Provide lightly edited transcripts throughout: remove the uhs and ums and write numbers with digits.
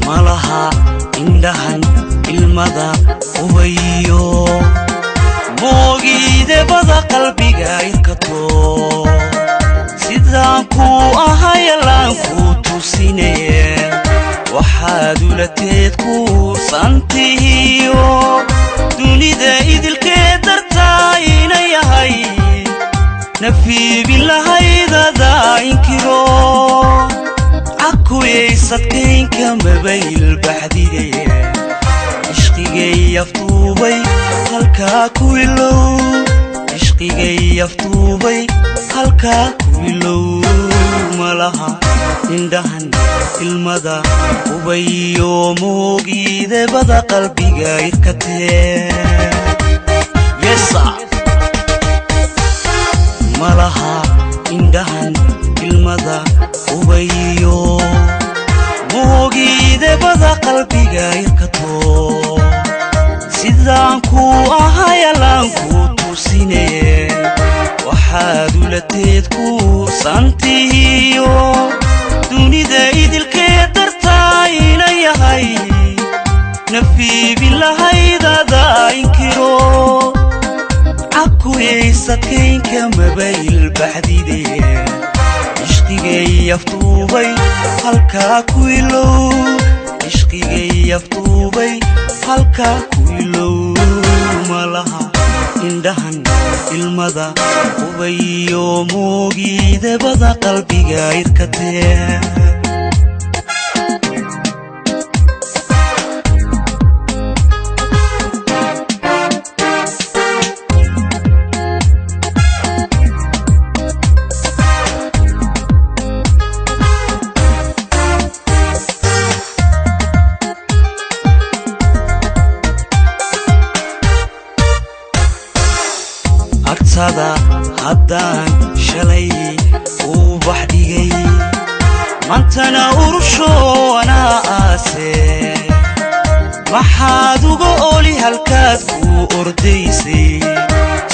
Malaha indhahan ilmada ubayo, moogiidebada qalbiga irkato. Sidaan kuu ahayalaan kuu tusine, waxaad ulateed kuusantihiyo dunida idilkee dartaa ina yahay nafiibin lahaydada inkiro. Cakuyaysadkaynka mabayl baxdide, ishqigay aftuubay halkaa ku ilow, ishqigay aftuubay halkaa ku ilow. Malaha indhahan ilmada ubayo, moogiidebada qalbiga irkatee. Malaha indhahan ilmada ubayo, moogiidebada qalbiga irkato. Sidaan kuu ahayalaan kuu tusine, waxaad ulateed kuusantihiyo dunida idilkee dartaa ina yahay nafiibin lahaydada inkiro. Cakuyaysadkaynka mabayl baxdide, ishqigay aftuubay halkaa ku ilow, ishqigay aftuubay halkaa ku ilow. Malaha indhahan ilmada ubayo, moogiidebada qalbiga irkatee. Agtada haddaan shalay uu bax dhigay, maantana urusho anaa aase. Maxaad uga oli halkaad kuu ordaysay?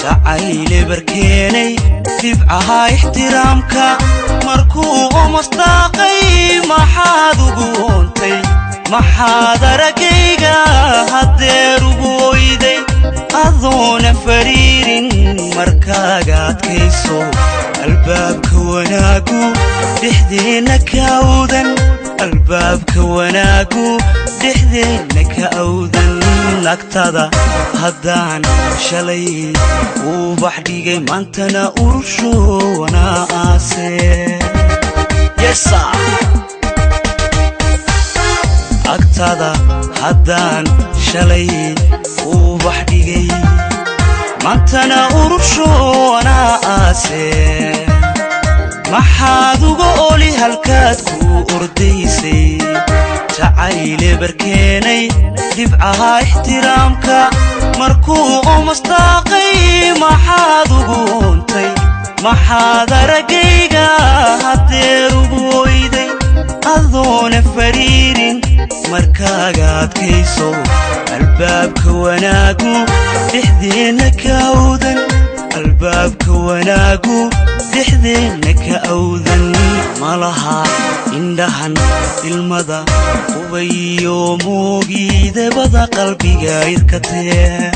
Jacayle barkeenay dhibcaha ixtiraamka markuu omastaaqay, maxaad ugu oontay? Maxaad araggayga haddeer ugu oyday adoona fariirin? Markaaga adkayso, albaabka wanaagu dhexdeenna ka awdan, albaabka wanaagu dhexdeenna ka awdan. Agtada haddaan shalay uu bax dhigay, maantana urusho wanaa aase. Agtada haddaan shalay uu bax dhigay, maantana urusho anaa aase. Maxaad uga oli halkaad kuu ordaysay? Jacayle barkeenay dhibcaha ixtiraamka markuu omastaaqay, maxaad ugu oontay? Maxaad araggayga haddeer ugu oyday adoona fariirin? Markaaga adkayso, albaabka wanaagu dhexdeenna ka awdan, albaabka wanaagu dhexdeenna ka awdan. Malaha indhahan ilmada ubayo, moogiidebada qalbiga irkatee.